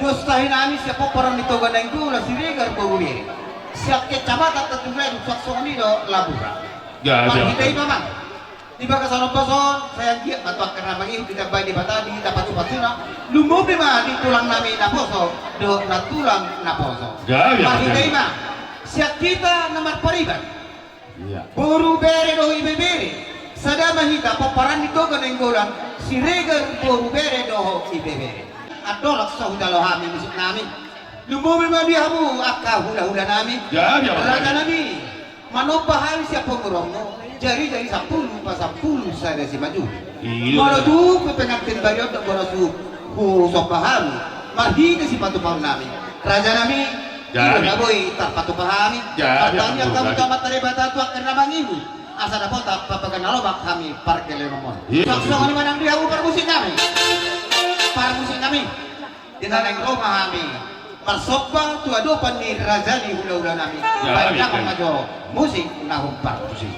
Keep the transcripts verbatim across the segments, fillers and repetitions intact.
Dos tahi nami sian pomparan ni Toga Nainggolan Siregar boru Bere. Sian kecamatan Tanjung Ladung, suang songon i do Labura. Marhite i ma, Amang, di bagasan ombas on, sai anggiat ma tu angka na mangihut ditambai Debata di hita pasu-pasuna, lumobi ma di tulang nami naposo dohot nantulang naposo. Marhite i ma sian hita na marpariban, boru Bere dohot ibebere, sada ma hita pomparan ni Toga Nainggolan Siregar boru Bere dohot ibebere. Andorang so hujalo hami musik nami, lumobi ma di hamu angka hula-hula nami. Raja nami, manomba hami sian pangurumu, jari-jari sampulu pasampulu sada simanjujung. Molo tung pe pengantin baru on do boras husomba hami marhite sipatupaon nami, raja nami, i do na boi tarpatupa hami. Martangiang hamu tu Amanta Debata tu angka na mangihut, asa dapotan papaga na lomak hami pargellengonmon. Suang songon i ma nang di hamu parmusik nami. Parmusik nami, di na naeng ro ma hami marsomba tu adopan ni raja ni hula-hula nami. Baen damang ma jo musik na hombar tusi.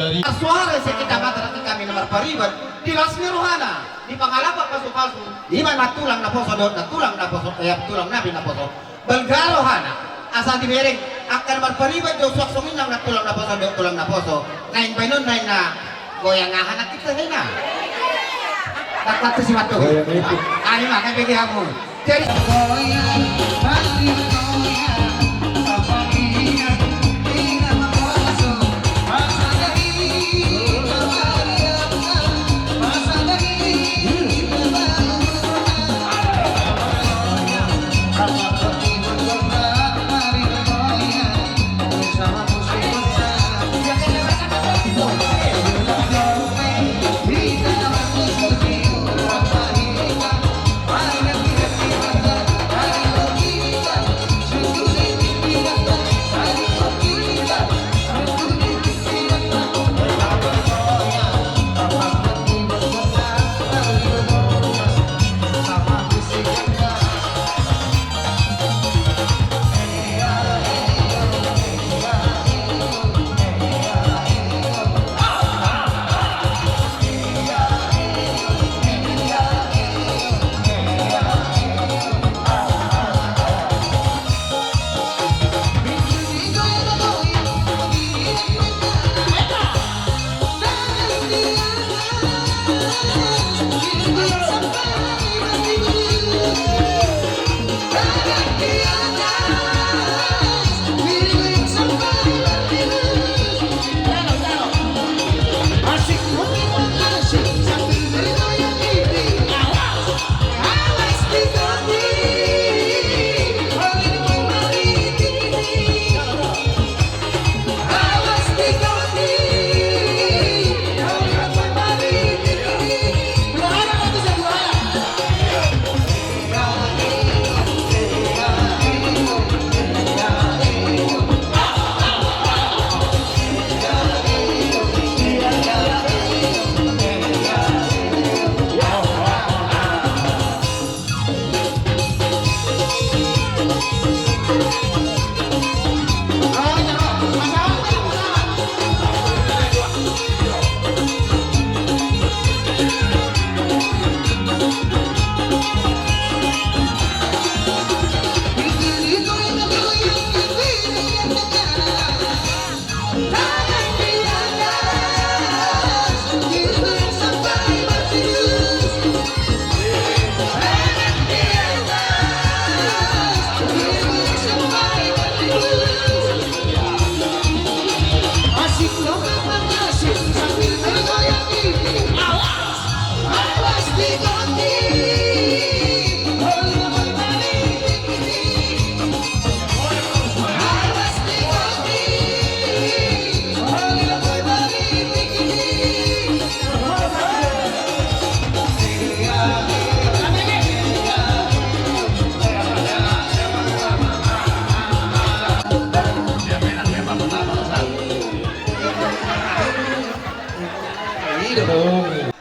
Marsuara sian hita ma, berarti hami na marpariban di las ni rohana, di pangalapan pasupasu, i ma nantulang naposo dohot nantulang naposo, eh, tulang nami naposo. Balga rohana asa dibereng angka na marpariban do suang songon i nang nantulang naposo dohot tulang naposo. Naeng baenon naeng na goyang aha nangkin hita hena. Takkan tu si matu. Goyang itu. Ai maka bege hamu. Jadi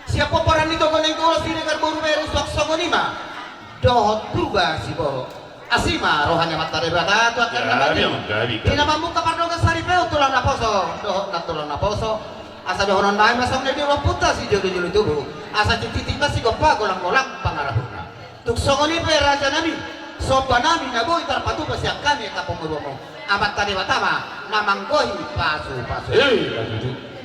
Sian pomparan ni Toga Naeng Tolu, Siregar boru Meru, suang songon i ma dohot Purba Siborok. Asi ma roha ni Amanta Debata tu angka na marnini. Di na mamungka pardongan saripeon tulang naposo dohot nantulang naposo. Asa dohonon nami ma songon na nidok ni ompunta sijolojolo tubu. Asa titik ma sigompa golanggolang pangarahutna. Tung songon i pe raja nami, somba nami na boi tarpatupa sian hami angka pamoruonmu. Amanta Debata ma na manggohi pasupasu. Eh, pasupasu.